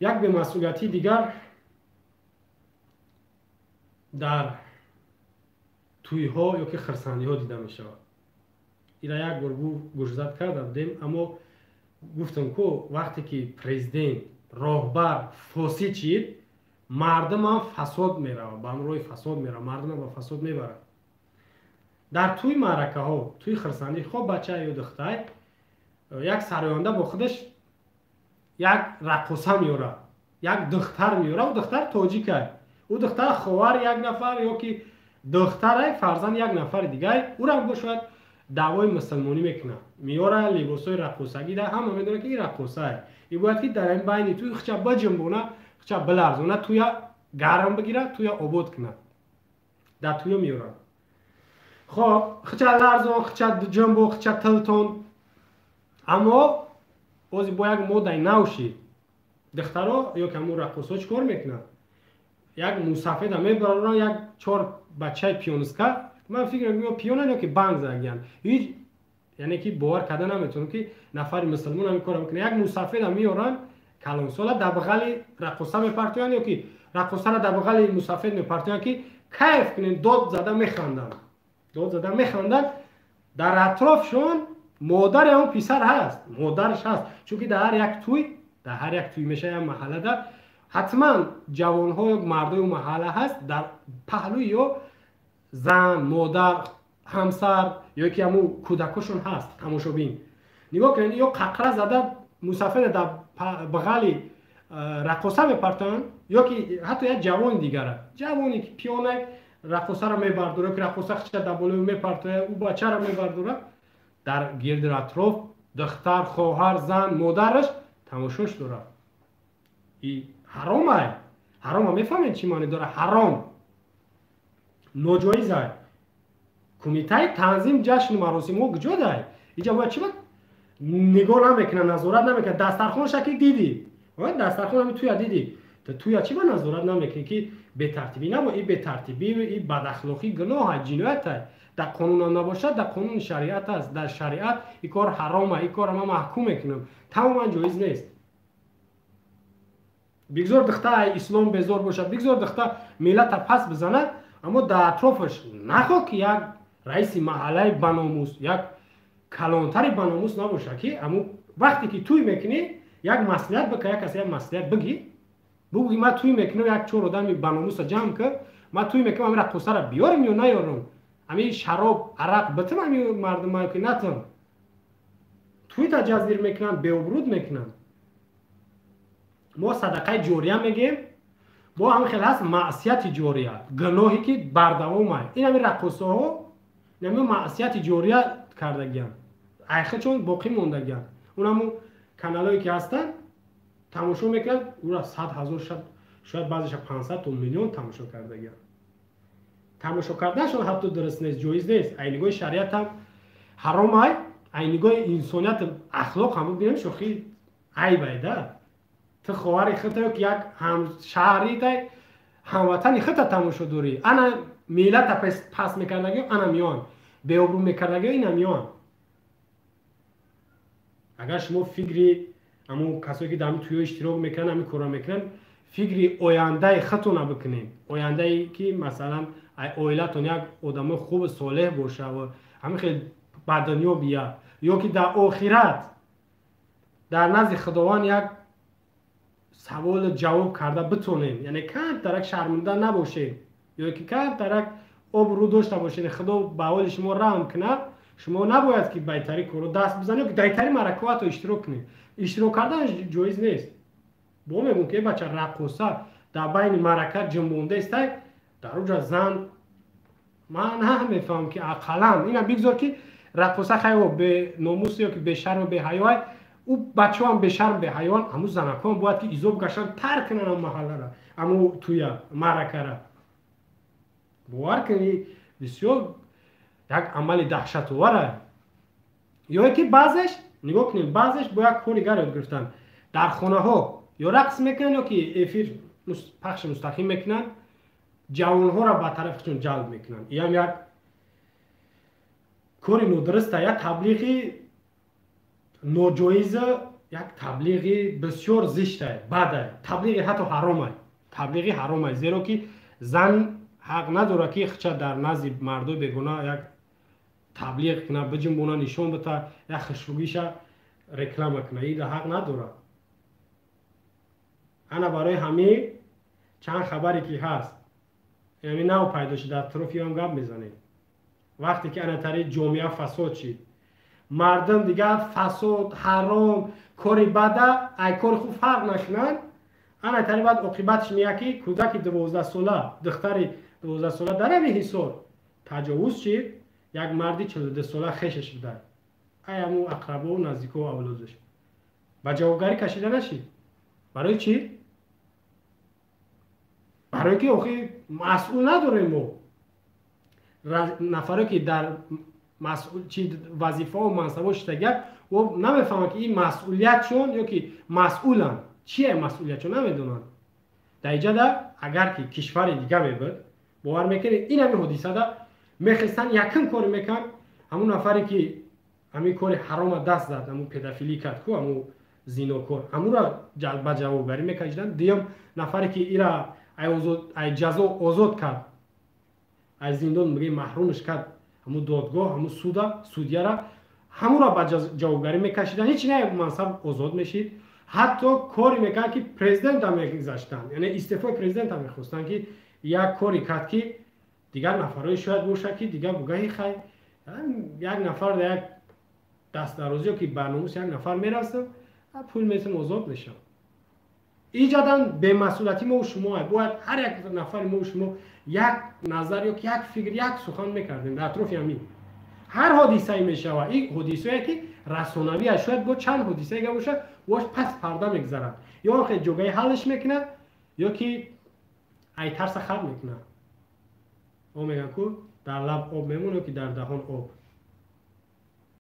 Як бемасъулиятии дигар дар тӯйҳо ё ки хирсандиҳо дида мешавад. Ира як бор гӯшзад карда будем, аммо гуфтам, ку вақте ки президент, роҳбар фосид шид, мардумам фасод меравад, ба ҳамроҳи фасод меравад, мардумам ба фасод мебарад. Дар тӯи маъракаҳо, тӯи хирсандӣ, хоб бача ё духтай, як сароянда бо худаш як раққоса меёрад, як духтар меёрад. Ӯ духтар тоҷикай, ӯ духтар ховари як нафар ё ки духтарай, фарзанди як нафари дигай. Ӯрам бошад, даъвои мусулмонӣ мекунад, меёра либосҳои раққосагӣ, да ҳама медонад, ки ин раққосае. И бояд ки дар ин байни тӯй хича биҷунбона, хича биларзона, тӯя гарм бигирад, тӯя обод кунад. Дар тӯя меёрад, хоб хича ларзон, хича ҷунбо, хича тилтон. Аммо бози бо як модаи нав шид. Духтаро ё ки ҳамун раққосҳо чӣ кор мекунанд? Як мусафеда мебароранд, як чор бачаи пиёниска. Ман фикр мекунам, пиёнан ё ки банг задагиянд. Ҳеҷ, яъне ки бовар карда наметавонам, ки нафари мусулмон ҳамин корро мекунад. Як мусафеда меоранд, калонсола, дар бағали раққоса мепартоянд ё ки раққосаро дар бағали мусафед мепартоянд, ки кайф кунед, дод зада механданд, дод зада механданд. Дар атрофшон модари ҳамон писар ҳаст, модараш ҳаст, чунки дар ҳар як тӯй, дар ҳар як тӯй меша, як маҳаллада ҳатман ҷавонҳо ё мардои маҳалла ҳаст, дар паҳлӯи ё зан, модар, ҳамсар ё ки ҳамун кӯдакошон ҳаст, тамошобин. Нигоҳ кунед, ё қақра зада мусафеда дар бағали раққоса мепартоянд, ё ки ҳатто як ҷавони дигара, ҷавоне ки пиёнай, раққосаро мебардора, ё ки раққоса хича дар болои мепартояд, ӯ бачаро мебардора. Дар гирди атроф духтар, хоҳар, зан, модараш тамошош дорад. И ҳаромай. Ҳарома мефаҳмед, чӣ маъне дорад? Ҳаром, ноҷоизай. Кумитаи танзим ҷашну маросимҳо куҷо дай? Иҷа бояд чӣ нигоҳ намекунад, назорат намекунад? Дастархонша ки дидӣ, дастархон ҳами туя дидӣ, туя чӣ ба назорат намекунӣ, ки бетартибӣ набо? И бетартибӣ, и бадахлоқӣ гуноҳ, ҷиноятай. Дар қонунам набошад, дар қонуни шариат аст. Дар шариат ин кор ҳарома, ин корро ман маҳкум мекунам, тамоман ҷоиз нест. Бигзор духта ислом безор бошад, бигзор духта миллата пас бизанад, аммо дар атрофаш нахо ки як раиси маҳаллаи баномус, як калонтари баномус набошад, ки аму вақте ки тӯй мекунӣ, як маслиҳат бика, як касе як маслиҳат бигӣ, бугӯ: ман тӯй мекунам, як чор одами баномуса ҷамъ кар, ман тӯй мекунам, ами раққосаро биёрам ё наёрам, ами шароб, арақ битим ами мардума ки натам? Тӯй таҷаздир мекунанд, беобруд мекунанд. Мо садақаи ҷория мегӯем, бо ҳамин хел ҳаст маъсияти ҷория, гуноҳе ки бардавомай. Ин ҳамин раққосаҳо ҳамин маъсияти ҷория кардагиянд, айхачон боқӣ мондагиянд. Унаму каналое ки ҳастанд, тамошо мекунанд ура 100 000, шояд баъзеша 500 то миллион тамошо кардагиянд. Тамошо карданашон ҳатто дуруст нест, ҷоиз нест. Ай нигоҳи шариатам ҳаромай, ай нигоҳи инсоният, ахлоқ ҳам бибинем, шохи айбай да. Ту ховари худта ё ки як ҳамшаҳритай, ҳамватани худта тамошо дорӣ. Ана миллата пас мекардагиё ана меоянд, беобрӯ мекардагиё ина меоянд. Агар шумо фикри ҳамон касое ки дар ҳамин тӯё иштирок мекунанд, ҳамин корро мекунанд, фикри ояндаи худтона бикунед, ояндае ки масалан оилатон як одамои хубу солеҳ боша ва ҳамин хел ба дунё бия, ё ки дар охират дар назди Худованд як саволу ҷавоб карда битонем, яъне камтарак шарманда набошед ё ки камтарак обрӯ дошта бошед, Худо ба ҳоли шумо раҳм кунад, шумо набояд ки байтари корро даст бизанед ё ки дайтари маъракаҳо иштирок кунед. Иштирок кардан ҷоиз нест. Бо мегӯм, ки бача раққоса дар байни маърака ҷунбондаистай, дар уҷа зан. Ман намефаҳмам, ки ақаллан ина бигзор, ки раққоса хайо беномус ё ки бешарму беҳаёай, ӯ бачаҳоам бешарм, беҳаёан, ҳамун занакҳоам бояд ки изо бикашанд, тарк кунанд ам маҳаллара, ҳамун туя маъракара. Бовар кунӣ, бисёр як амали даҳшатовара. Ё ки баъзеш, нигоҳ кунед, баъзеш бо як кори гар ёд гирифтанд: дар хонаҳо ё рақс мекунанд, ё ки эфир, пахши мустақим мекунанд, ҷавонҳоро ба тарафи худшон ҷалб мекунанд. Иам як кори нодуруста, як таблиғи ноҷоиза. Як таблиғи бисёр зиштай, бадай, таблиғи ҳатто ҳаромай, таблиғи ҳаромай, зеро ки зан ҳақ надорад, ки хича дар назди мардои бегуна як таблиғ куна, биҷунбона, нишон бита, як хушругиша реклама куна. Ира ҳақ надорад. Ана барои ҳамин чанд хабаре ки ҳаст, яъне нав пайдо шуда, атрофи ҳам гап мезанем. Вақте ки ана тари ҷомеа фасод шид, мардум дигар фасод, ҳаром, кори бада ай кори хуб фарқ накунанд, ана тари баъд оқибатш меяд, ки кӯдаки 12-сола, духтари 12-сола дар ҳамин Ҳисор таҷовуз шид. Як марди 42-сола хешаш буда, ай ҳамун ақрабову наздикову авлодаш ба ҷавобгарӣ кашида нашид. Барои чӣ? Барое ки охи масъул надорем мо. Нафаре ки дар чи вазифао, мансабо шиштагиак, о намефаҳманд, ки ин масъулиятшон ё ки масъуланд, чие масъулиятшон, намедонанд. Дар иҷада агар ки кишвари дига мебуд, бовар мекунед, ин ҳамин ҳодисада мехестанд, якум коре мекард, ҳамун нафаре ки ҳамин кори ҳарома даст зад, ҳамун педофилӣ кард ку, ҳамун зинокор, ҳамура ба ҷавобгарӣ мекашиданд. Дуюм, нафаре ки ира ай ҷазо озод кард, аз зиндон бигем маҳрумш кард, ҳамун додгоҳ, ҳамун суда, судья ра, ҳамура ба ҷавобгарӣ мекашиданд. Ҳеч не, мансаб озод мешид. Ҳатто коре мекард, ки президента мегузаштанд, яъне истеъфои президента мехостанд, ки як коре кард, ки дигар нафарҳое шояд бошад, ки дигар бугаҳи хай, як нафар як дастдарозиё ки ба номуси як нафар мерасам, пул метон, озод мешавад. Иҷадан бемасъулияти мову шумо. Бояд ҳар як нафари мову шумо як назар ё як фикр, як сухан мекардем дар атрофи ҳамин ҳар ҳодисае мешавад. Ин ҳодисае ки расонавӣ аст, шояд бо чанд ҳодисае бошад, бош пас парда мегузарад, ё он хел ҷогаи ҳаллш мекунад, ё ки ай тарса хат мекунад. О мегӯянд ку, дар лаб об мемонад ё ки дар даҳон об.